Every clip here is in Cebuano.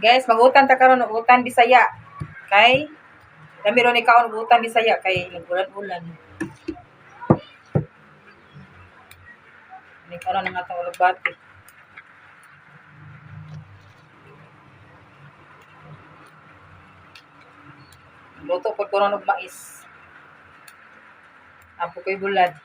Guys, mag-utan ta karon og utan Bisaya. Kay dami ron ikaon og utan Bisaya kay nag-ulan-ulan. Ni karon ang atong alugbati. Luto pud ko ron og mais. Apo ko'y bulad.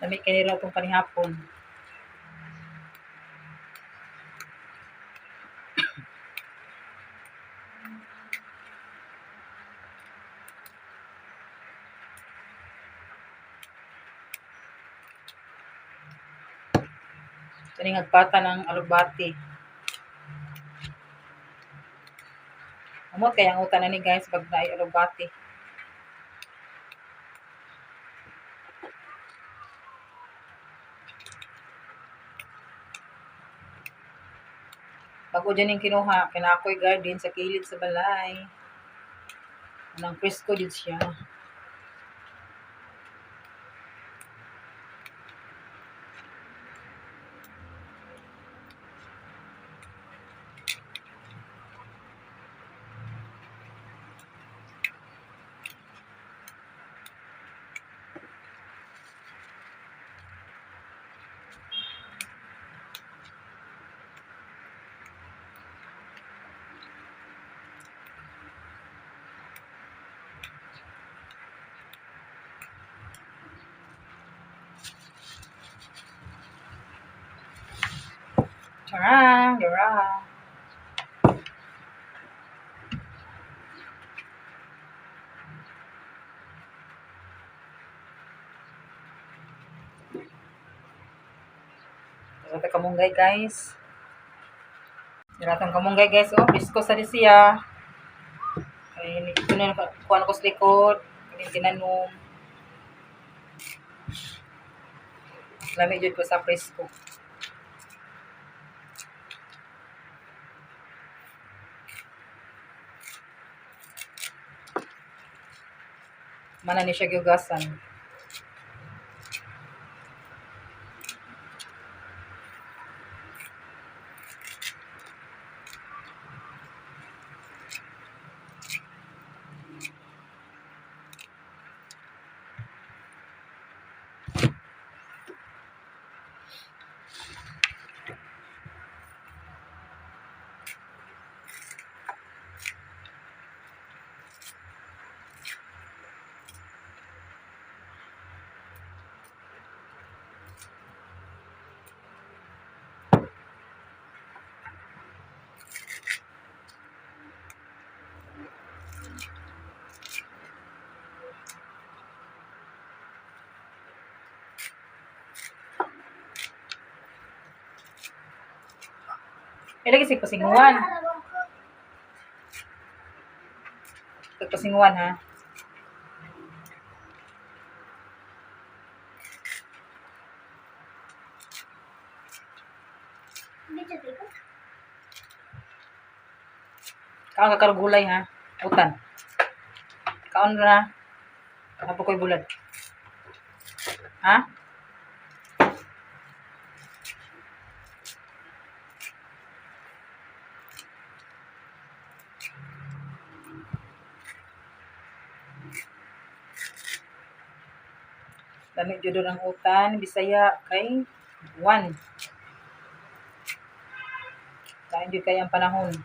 Lami kay nila itong panihapon. Kani agpata ng alugbati. Amot kay ang utan ani, guys, pag naay alugbati. Bago dyan yung kinuha, kay naa ko'y garden sa kilid sa balay. Anang presko jud siya. Charang, dira. Dira kamunggay, guys. Dira tong kamunggay, guys, oh, presko sa di siya. Kay ito na kuan ko sa likod, kini tinanom. Lami jud ko sa presko. Mana ni siya gihugasan. Eh, lagi si pasinguan. Pasinguan ha. Kaon ka karong gulay ha. Utan. Kaon na. Apo ko'y bulad. Ha? Lami jud ang utan Bisaya kay one. Kain jud kay ang panahon.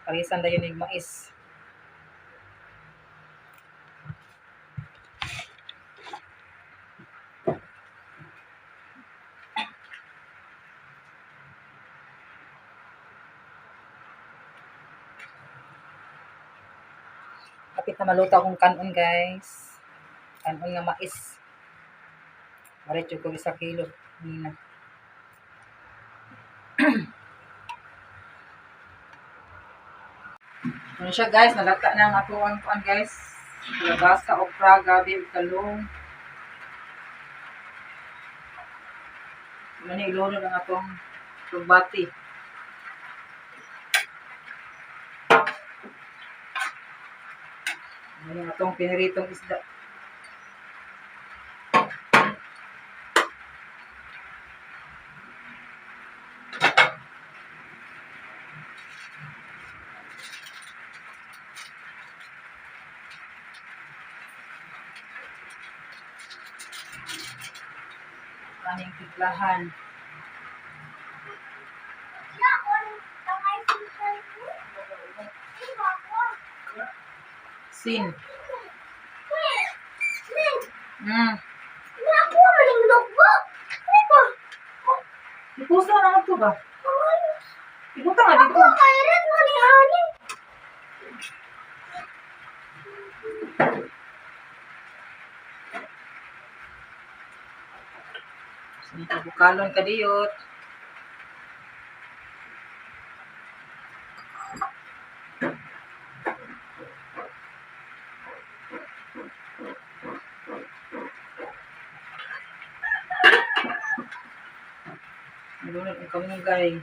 Parisan dayon nig mais. Kapit na maluto akong kanon, guys. Kanon nga mais. Palit ko 1 kilo. Nina. Ano siya, guys, nalata na ang ato ang kuan, guys. Kalabasa, okra, gabi, ug talong. Ano ni ilunod ang atong tubati. Ano ang atong piniritong isda. Aning tiplahan. Sin. Ipusa na lang to ba? Ibuta nga dito. Sige, bukalon ka diyot. Nalunod ang kamunggay.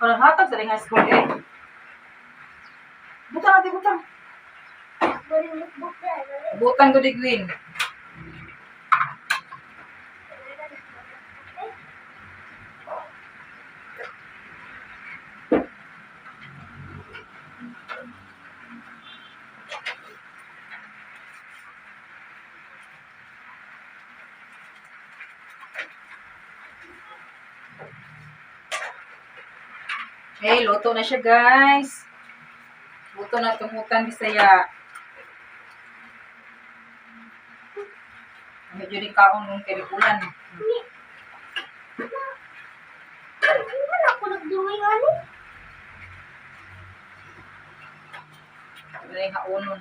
Parang hatag sa rin school eh. Butang natin, butang. Butang ko di Gwyn. Okay, luto na siya, guys. Luto na itong utan Bisaya. Medyo din kaon nung kay ulan. Wala yung haonon.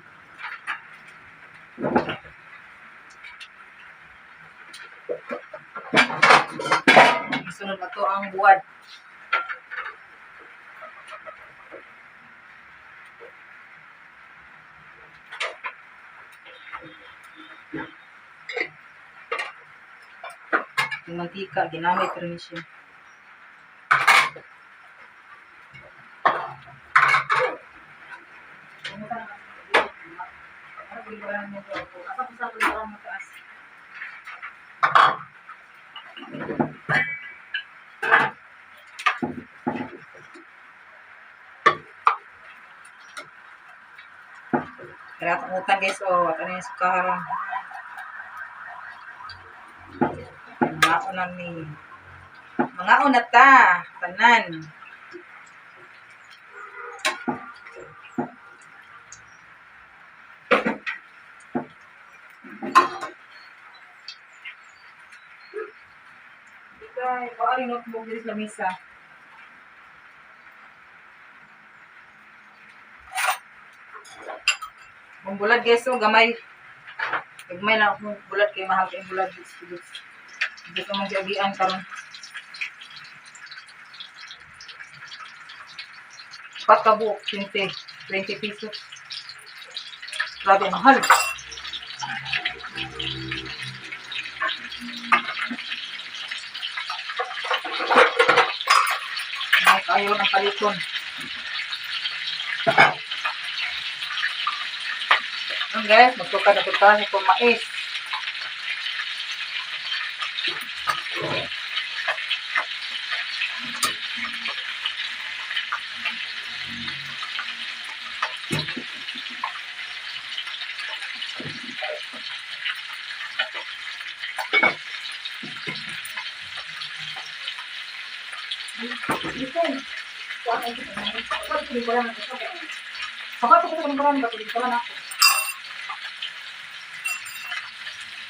Sunod na to ang buwad. Yung mantika, ginamit rin siya. Kaya utang, guys, oh, at ano yung sukara. Mga unan ni. Mga una ta, tanan. Ikay, paari notebook diri sa lamisa. Ang bulad, guys, oh, gamay. Gamay lang akong bulad kay mahal kay bulad. Hindi ko mong giagian karon. Pat ka buok, 20, 20 pesos. Grabe, mahal. Mahal kayo ng paliton. Ayun, guys, magtuka na tuka ni kong mais. Listen.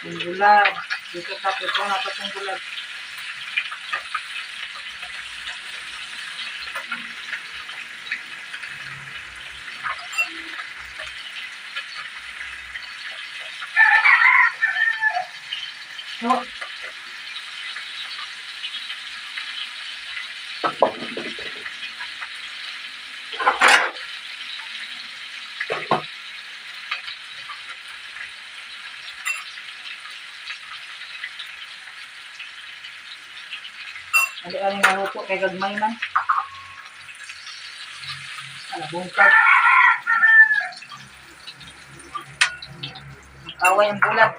Yung bulag. Dito sa ito na itong bulag. No. Ali-ali nga luto kay gagmay man. Ala, bungkag. Away ang bulat.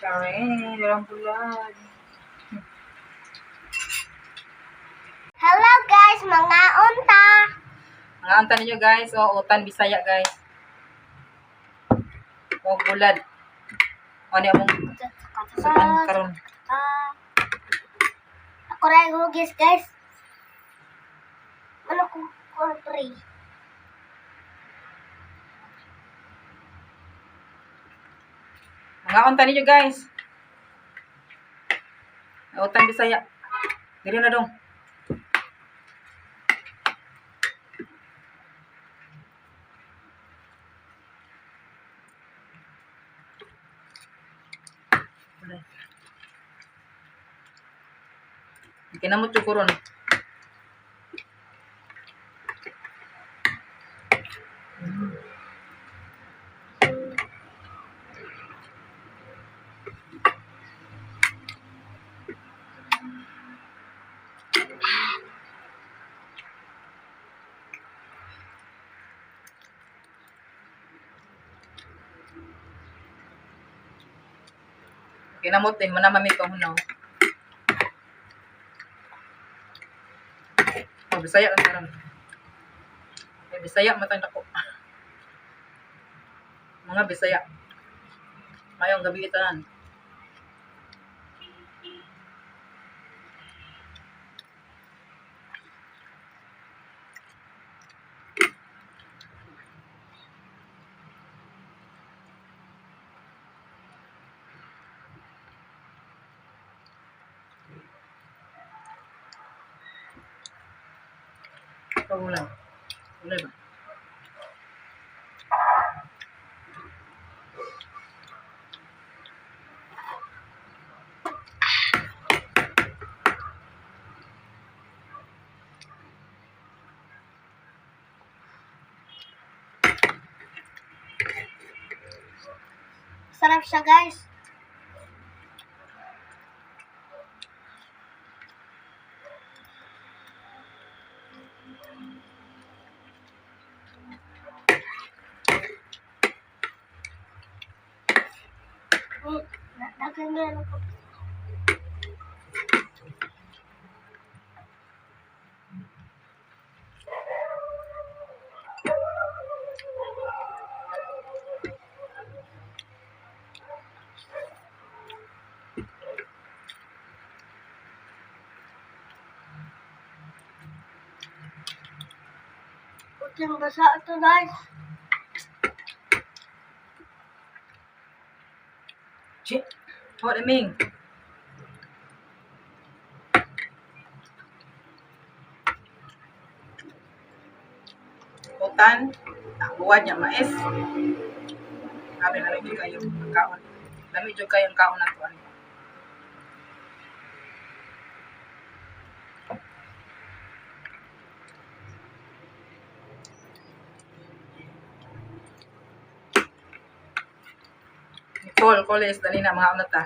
Charing, walang bulat. Hello guys, mga unta. Mga anta ninyo guys, o utan Bisaya guys. O bulad. O ni among sukan karon. Ako rin hugis guys. Ano ko pre? Mga unta ninyo guys. Utan Bisaya. Dili na dong. Kinamot yung kuron. Kinamot din mo na mami pahunaw. Oh, Bisaya lang karon. May Bisaya matang dako. Mga Bisaya. Mayong gabi itanan. Pagulan. Wala ba? Sarap siya guys. Daghan na ako. Puting basa ito guys. Chi. What I mean? Utan, buwan niya mais. Grabe, lami jud kayo ang kaon. Lami jud kayo ang kaon nato ani. Nicole, Coles, dali na mga unat ta.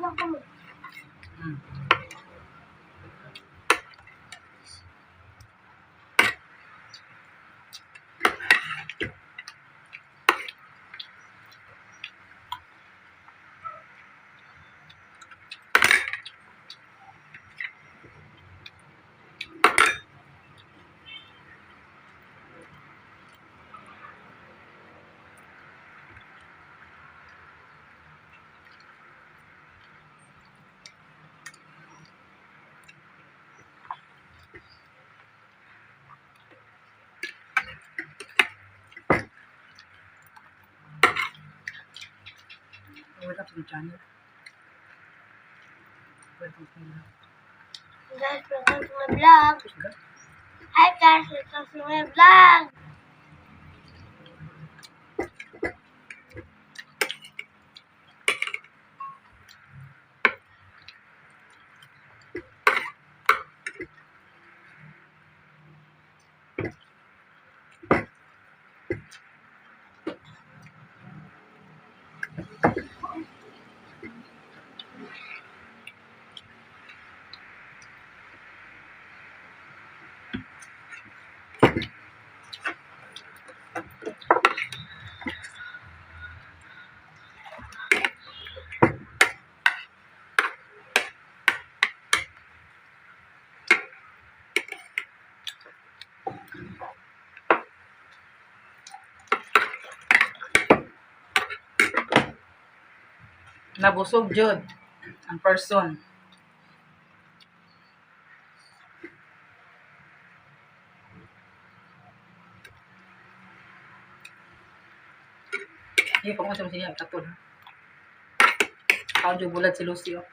Ano ko mo? Welcome to the channel. Welcome to my Guys, welcome to my vlog. vlog. Hi guys, welcome to my vlog. Nabusog jud ang person. Iya, pag sa siya katol. Kaon jud bulad si Lucy oh.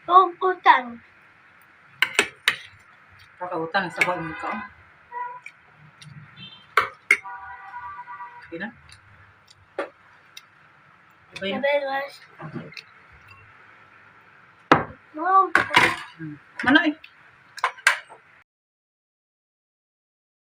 Pungkutan. Kakautan sa sabaw mo ka. Oh. Okay na. Okay na. Sabi guys. Mom, Mana eh.